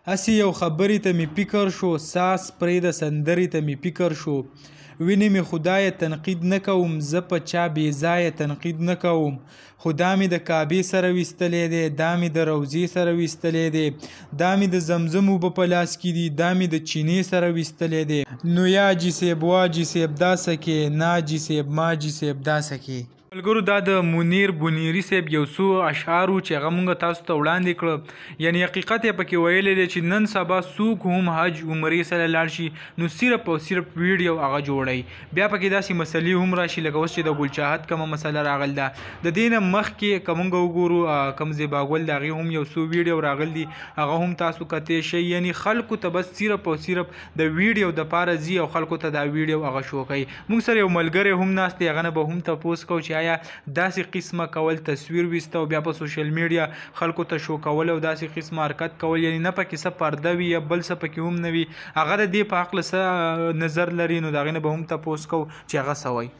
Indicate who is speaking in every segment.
Speaker 1: هسې یو خبرې ته مې فکر شو، ساز پرېږده سندرې ته مې فکر شو. وینې مې خدایه تنقید نه کوم، زه په چا بې ځایه تنقید نه کوم. خو دا مې د کعبې سره ویستلی دی، دا مې د روضې سره ویستلی دی، دا مې د زمزم اوبه په لاس کې دي، دا مې د چینې سره ویستلی دی. نو یا جي صیب وا جي صیب دا څه کې، نا جي صیب ما جي صیب دا څه کې. ملګرو دا د منیر بونیری صاحب یو څو اشعار وو چې هغه مونږ تاسو ته وړاندې کړ، یعنی حقیقت یې پکې ویلی دی چې نن سبا څوک هم حج عمرې سره لاړ شي نو صرف او صرف ویډیو هغه جوړوي. بیا پکې داسې مسلې هم راشي لکه اوس چې د ګلچاهت کومه مسله راغل ده، د دې نه مخکې که مونږ وګورو کوم زیبا ګل د هغې هم یو څو ویډیو راغل دي، هغه هم تاسو کتی شئ. یعنی خلکو ته بس صرف او صرف د ویډیو دپاره ځي او خلکو ته دا ویډیو هغه شو کوي. مونږ سره یو ملګری هم ناست دی، هغه نه به هم تپوس کوو چې آیا داسې قسمه کول، تصویر ویسته او بیا په سوشل میډیا خلکو ته شو کول او داسې قسمه حرکت کول، یعنی نه پکې څه پرده وي یا بل څه پکې هم نه وي، هغه د دې په هکله څه نظر لري؟ نو د هغې نه به هم تپوس کوو چې هغه څه وایي.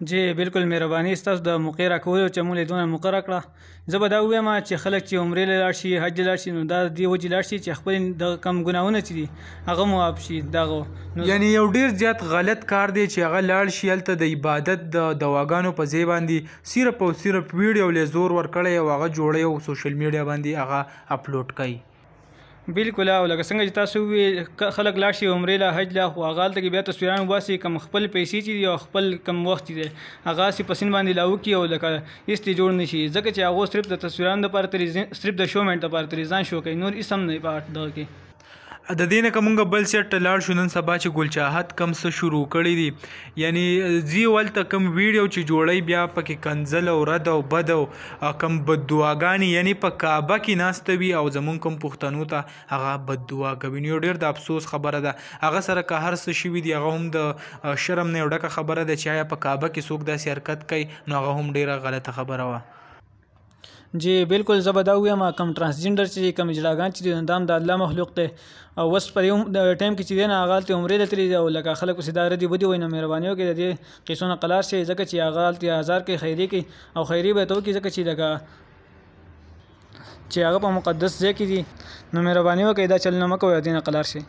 Speaker 2: جی بالکل، مهرباني ستاسو د موقع راکولو چې موږ له دونه موقع راکړه. زه به دا ووایم چې خلک چې عمرې له لاړ شي، حج له لاړ شي، نو دا د دې وجې لاړ شي چې خپل د کم ګناهونه چې دي هغه معاف شي. دغه
Speaker 1: یعنی یو ډیر زیات غلط کار دی چې هغه لاړ شي هلته د عبادت د دواګانو په ځای باندې صرف او صرف ویډیو له زور ورکړی او هغه جوړوي او سوشل میډیا باندې هغه اپلوډ کوي.
Speaker 2: بالکل، او لکه څنګه چې تاسو وویل خلک لاړ شي عمرې له، حج له، خو هغه هلته کې بیا تصویران وباسي، کم خپل پیسې چې دي او خپل کم وخت چې دی هغه هسې په سیند باندې لاهو کړي او لکه هېڅ ترې جوړ نه شي، ځکه چې هغو صرف د تصویرانو دپاره ترې، صرف د شومنټ دپاره ترې ځان شو کوي، نور هېڅ هم نه په دغه کې.
Speaker 1: د دې نه که مونږ بل سیټ ته لاړ شو، نن سبا چې ګلچاهت کم څه شروع کړي دي، یعنی ځي هلته کم ویډیو چې جوړوي بیا پکې کنځل او رد او بد او کم بد دعاګانې، یعنی په کعبه کې ناسته وي او زمونږ کوم پښتنو ته هغه بد دعا کوي. نو یو ډېر د افسوس خبره ده، هغه سره که هر څه شوي دي هغه هم د شرم نه یو ډکه خبره ده چې آیا په کعبه کې څوک داسې حرکت کوي، نو هغه هم ډېره غلطه خبره وه.
Speaker 2: جی بالکل، زه به دا ووایم کوم ترانسجندر چې دي، کوم اجراګان چې دي، دا هم د الله مخلوق دی او اوس په دې ټایم کې چې دی نه هغه هلته عمرې له تللي دي او لکه خلک پسې دا ردې بدې وایي، نو مهرباني وکړئ د دې قصو نه قلار شئ، ځکه چې هغه هلته ازار کوي، خیرې کوي او خیرې به ورته وکړي، ځکه چې لکه چې هغه په مقدس ځای کې دي، نو مهرباني وکړئ دا چلونه مه کوئ او دې نه قلار شئ.